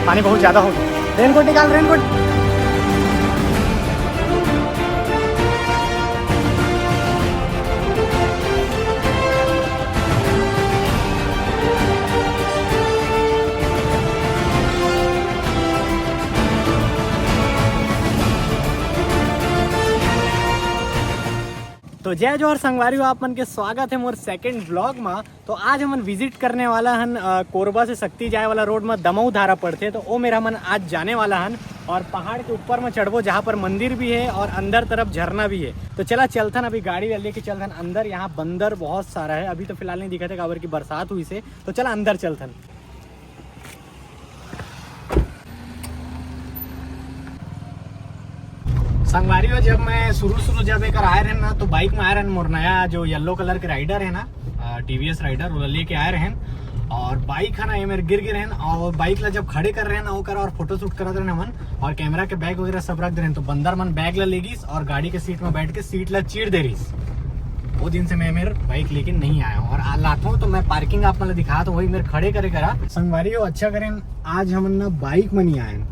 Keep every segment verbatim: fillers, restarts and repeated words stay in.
पानी बहुत ज्यादा हो गया। रेनकोट निकाल, रेनकोट। तो जय जोहार संगवारी हो, आप मन के स्वागत है मोर सेकंड व्लॉग में। तो आज हमन विजिट करने वाला हन अ, कोरबा से सक्ती जाए वाला रोड में दमऊ धारा पड़थे, तो ओ मेर हमन आज जाने वाला हन। और पहाड़ के ऊपर में चढ़बो, जहाँ पर मंदिर भी है और अंदर तरफ झरना भी है। तो चला चलथन, अभी गाड़ी ला लेके चलथन अंदर। यहाँ बंदर बहुत सारा है, अभी तो फिलहाल नहीं दिखत है, काबर की बरसात हुई से। तो चला अंदर चलथन। संगवारी हो, जब मैं शुरू शुरू जब एक आए रहन ना, तो बाइक में आए रहन, मोर नया जो येलो कलर के राइडर है ना, टीवीएस राइडर, वो लेके आए रहन। और बाइक है ना, ये मेरे गिर गिर रहन, और बाइक ला जब खड़े कर रहे ना, वो कर और फोटो शूट करत रहन हमन, और कैमरा के बैग वगैरह सब रख दे रहन। तो बंदर मन बैग ला लेगिस और गाड़ी के सीट में बैठ के सीट ला चीर दे रहीस। वो दिन से मैं मेरे बाइक लेके नहीं आया हूँ, और आ लाथों तो मैं पार्किंग आप मतलब दिखा, तो वही मेरे खड़े करे करा। संगवारी हो, अच्छा करें आज हमन ना बाइक में नहीं आए,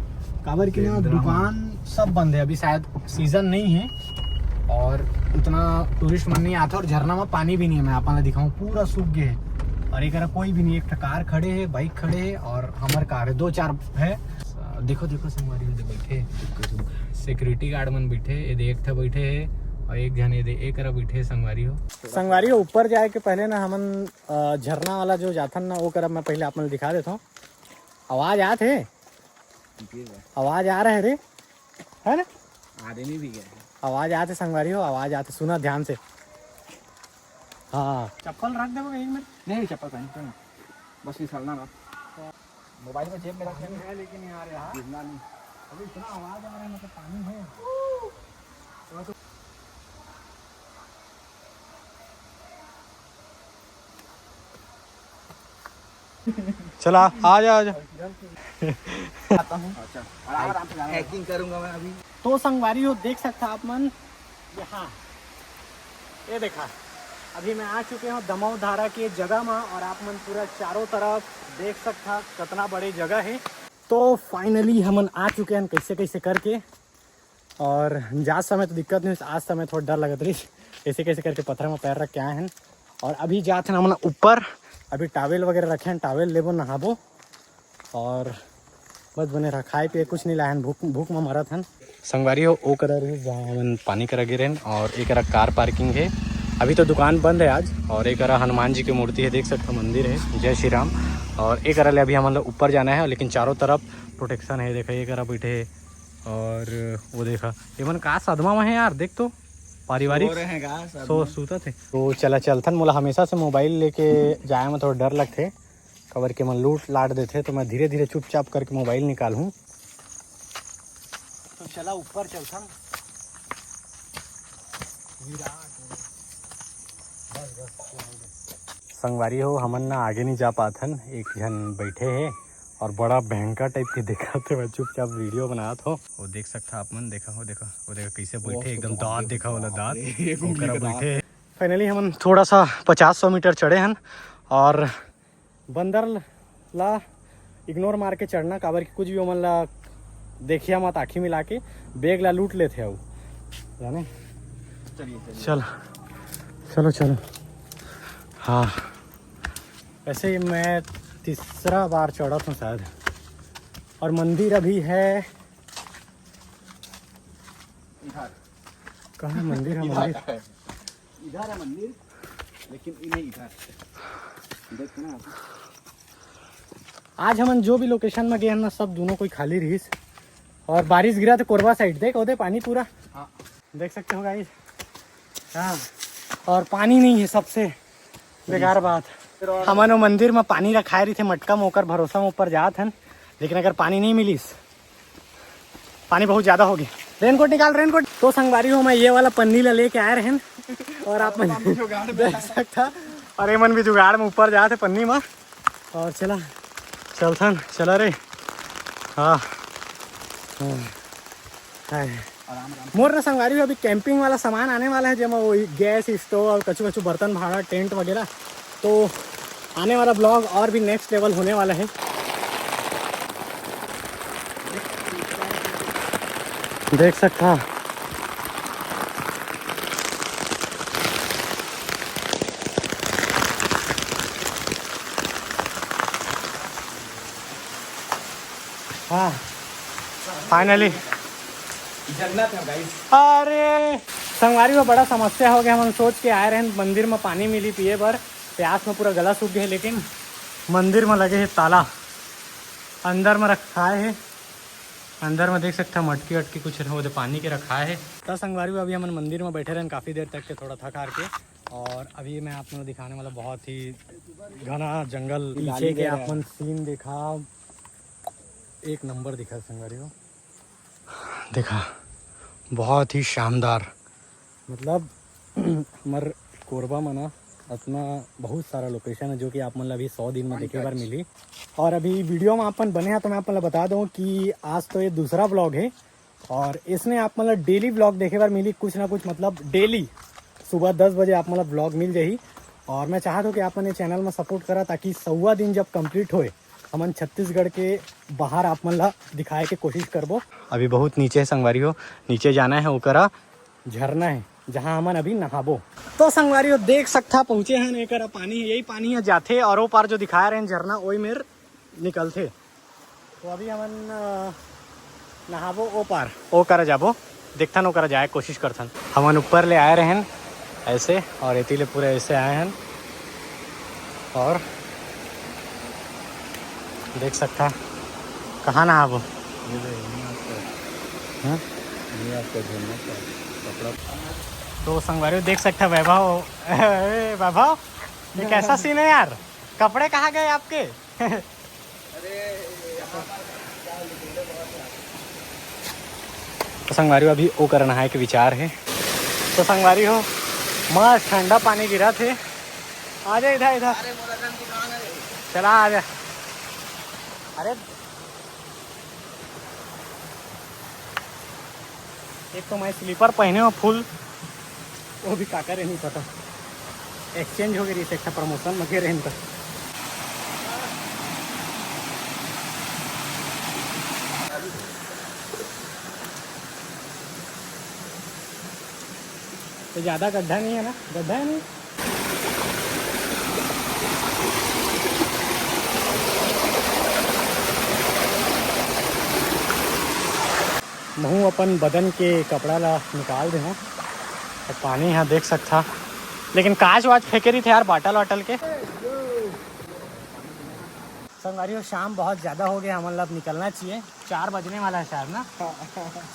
काबर की ना दुकान सब बंद है, अभी शायद सीजन नहीं है और उतना टूरिस्ट मन नहीं आता, और झरना में पानी भी नहीं है। मैं आप ला दिखाऊं, पूरा सूख गए है और एक कोई भी नहीं, एक ठो कार खड़े है, बाइक खड़े है और हमर कार है, दो चार है। देखो, देखो संगवारी हो, दे बैठे सिक्योरिटी गार्ड मन बैठे, ये दे एक ठो बैठे है और एक जन ये दे एक करा बैठे है संगवारी हो। संगवारी हो, ऊपर जाए के पहले ना हमन अ, झरना वाला जो जाथन ना, वो करब मैं पहले आप मन ल दिखा देता हूँ। आवाज आत है, आवाज आ रहा है रे, है ना? आदमी भी गया है। आवाज आत है संगवारी हो, आवाज आत है, सुना ध्यान से। हाँ, चप्पल रख देबो एक मिनट। नहीं, चप्पल पहन के ना, बस फिसलना ना। मोबाइल में जेब में रख लेंगे। है लेकिन यार, यहाँ गिरना नहीं। अभी इतना आवाज आ रहा है, मतलब पानी है। चला, आ जा, आ जा। आता हूँ। अच्छा, आराम, आराम से जाना। हैकिंग करूंगा मैं अभी। तो संगवारी हो, देख सकता आप मन, यहाँ ये देखा, अभी मैं आ चुके हूँ दमऊ धारा के जगह में, और आप मन पूरा चारों तरफ देख सकता कितना बड़ी जगह है। तो फाइनली हमन आ चुके हैं कैसे कैसे करके, और जात समय तो दिक्कत नहीं, आज समय थोड़ा डर लगत रही, कैसे कैसे करके पत्थर में पैर रख के आए हैं। और अभी जात हन हमन ऊपर, अभी टॉवेल वगैरह रखे हैं, टॉवेल लेबो, नहाबो, और बस बने रहा, खाए पिए कुछ नहीं लाए हन, भूख, भूख में मरत हन। संगवारी हो, ओ करा रही जहाँ हमन पानी करा गिरे हन, और एक करा कार पार्किंग है। अभी तो दुकान बंद है आज, और एक करा हनुमान जी की मूर्ति है, देख सकते हो मंदिर है, जय श्री राम। और एक करा ले अभी हमन ला ऊपर जाना है, लेकिन चारों तरफ प्रोटेक्शन है। देखा, ये करा बैठे है, और वो देखा, ये मन का सदमा में है यार, देख तो पारिवारिक सो रहे हैं का, सदमा। सो सूतत है। तो चला चलथन, मोला हमेशा से मोबाइल लेके जाए में थोड़ा डर लगथे, काबर के मन लूट लाट देथे, तो मैं धीरे धीरे चुपचाप करके मोबाइल निकालहूँ। तो चला ऊपर चलथन। विराट। संगवारी हो, हमन ना आगे नहीं जा पाथन, एक झन बैठे हे और बड़ा भयंकर टाइप के दिखत हे। मैं चुपचाप वीडियो बनात हो। वो देख सकता आप मन, देखा हो, देखा वो, देखा कैसे बैठे, एकदम दांत देखा वाला दांत, ओकरा बैठे। फाइनली हमन थोड़ा सा पचास सौ मीटर चढ़े हन और बंदर ला इग्नोर मार के चढ़ना, काबर कि कुछ भी ओमन ला देखिया मत आँखी मिला के, बैग ला लूट लेथे अउ, जाने। चलिए, चलिए। चल, चलो, चलो। हाँ, वैसे ही मैं तीसरा बार चढ़त हूँ शायद। और मंदिर अभी है इधर। कहाँ मंदिर है? इधर मंदिर है। इधर है मंदिर, लेकिन ये नहीं इधर। देख ना। आज हमन जो भी लोकेशन में गए हैं ना, सब दोनों कोई खाली रहीस। और बारिश गिरा तो कोरबा साइड देख, ओदे पानी पूरा। हाँ। देख सकते हो गाइस। हाँ, और पानी नहीं है, सबसे बेकार बात। हमन वो मंदिर में पानी रखाए रही थे मटका में, ओकर भरोसा में ऊपर जात हन, लेकिन अगर पानी नहीं मिलिस, पानी बहुत ज्यादा हो गया। रेनकोट निकाल, रेनकोट। तो संगवारी हो, मैं ये वाला पन्नी ला लेके आए रहन और आप मन देख सकता, और ये मन भी जुगाड़ में ऊपर जात हे पन्नी में। और चला, चलथन, चला रे। हाँ, हाँ। हाय। मोर ना संगवारी हो, अभी कैंपिंग वाला सामान आने वाला है, जेमा वो गैस स्टोव और कछु कछु बर्तन भाड़ा, टेंट वगैरह। तो आने वाला ब्लॉग और भी नेक्स्ट लेवल होने वाला है। देख सकथा। हाँ, finally। जन्नत है भाई। अरे संगवारी, वो बड़ा समस्या हो गया। हमन सोच के आए रहन मंदिर में पानी मिली पिए बर, प्यास में पूरा गला सूख गया, लेकिन मंदिर में लगे हे ताला, अंदर में रखाए हे। अंदर में देख सकता मटकी वटकी कुछ ओदे पानी के रखाए हे। त संगवारी, अभी हमन मंदिर में बैठे रहन काफ़ी देर तक के, थोड़ा थक हार के। और अभी मैं आप लोगों को दिखाने वाला बहुत ही घना जंगल, पीछे के आप मन सीन देखा, एक नंबर दिखा संगवारी हो। देखा, बहुत ही शानदार, मतलब हमर कोरबा में ना इतना बहुत सारा लोकेशन है जो कि आप मन ला अभी सौ दिन में देखे बर मिली। और अभी वीडियो में अपन बने हैं तो मैं अपन ला बता दूं कि आज तो ये दूसरा व्लॉग है और इसमें आप मन ला डेली व्लॉग देखे बर मिली कुछ ना कुछ, मतलब डेली सुबह दस बजे आप मन ला व्लॉग मिल जाही। और मैं चाहत हूँ कि आप मन ये चैनल में सपोर्ट करा, ताकि सौवा दिन जब कंप्लीट होए, हमन छत्तीसगढ़ के बाहर आप मन ला दिखाए के कोशिश करबो। अभी बहुत नीचे है संगवारी हो, नीचे जाना है, ओकरा झरना है जहाँ हमन अभी नहाबो। तो संगवारी हो, देख सकथा पहुँचे हन, एकर पानी, यही पानी ह जाथे और ओ पार जो दिखाए रहे झरना, ओई मेर निकलथे। तो अभी हमन, अ, नहाबो ओ पार, ओ करा जाबो, देखथन ओ करा जाए कोशिश करथन। हमन ऊपर ले आए रहन ऐसे और एती ले पूरा ऐसे आए हन और देख सकथा कहाँ नहाबो। ये दे, ये आपका, हाँ? ये आपका झरना का कपड़ा। तो संगवारी देख सकथा वैभव, ए, वैभव, ये कैसा सीन है यार, कपड़े कहाँ गए आपके? तो संगवारी हो, अभी ओ करा नहाए के विचार है। तो संगवारी हो, मस्त ठंडा पानी गिरत हे। आजा इधर, इधर। चला आजा। अरे, एक तो मैं स्लीपर पहने हूँ फुल, वो भी का करे नहीं पता, एक्सचेंज हो गई रही, एक ठा प्रमोशन में गे रहे तो। तो ज़्यादा गड्ढा नहीं है ना, गड्ढा है नहीं। महूँ अपन बदन के कपड़ा ला निकाल दे हूँ। तो पानी यहाँ देख सकथा, लेकिन कांच वाच फेंके रही थे यार, बाटल वाटल के। संगवारी हो, शाम बहुत ज़्यादा हो गया, हमन ला अब निकलना चाहिए। चार बजने वाला है शायद ना।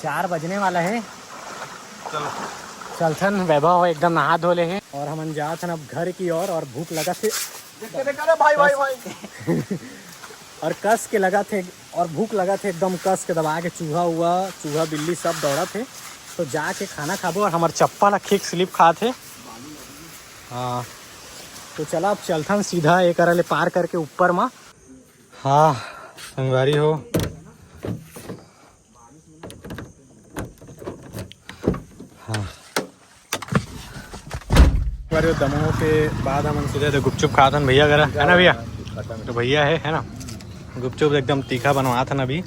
चार बजने वाला है। चलो। चलथन, वैभव एकदम नहा धो ले है और हमन जाथन अब घर की ओर। और भूख लगा थे। देख के, देख के, अरे भाई, भाई, भाई। और कस के लगा थे, और भूख लगा थे एकदम कस के दबा के, चूहा हुआ, चूहा बिल्ली सब दौड़ा थे। तो जाके खाना खाबो और हमार चप्पल ला खींच स्लिप खा थे। हाँ, तो चला अब चलथन सीधा ये करा ले पार करके ऊपर मा। हाँ संगवारी हो, हाँ संगवारी हो, दमोह के बाद हमन सीधे तो गुपचुप खात हन भैया करा, है ना भैया? तो भैया है, है ना, गुपचुप एकदम तीखा बनवात हन अभी।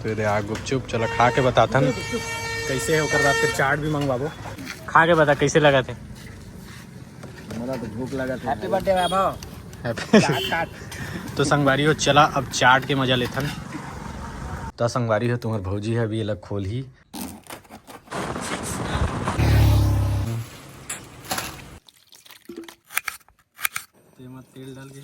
तो ये दे आ गुपचुप, चला खा के बताथन कैसे है, ओकर बाद फिर चाट भी मंगवाबो। खा के बता कैसे लगा थे। मोला तो भूख लगा था। Happy birthday वैभव। Happy। चाट, चाट। तो संगवारी हो, चला अब चाट के मजा लेथन। तो संगवारी हो, तुम्हार भौजी है अभी, ये लग खोल ही। तेमा तेल डाल के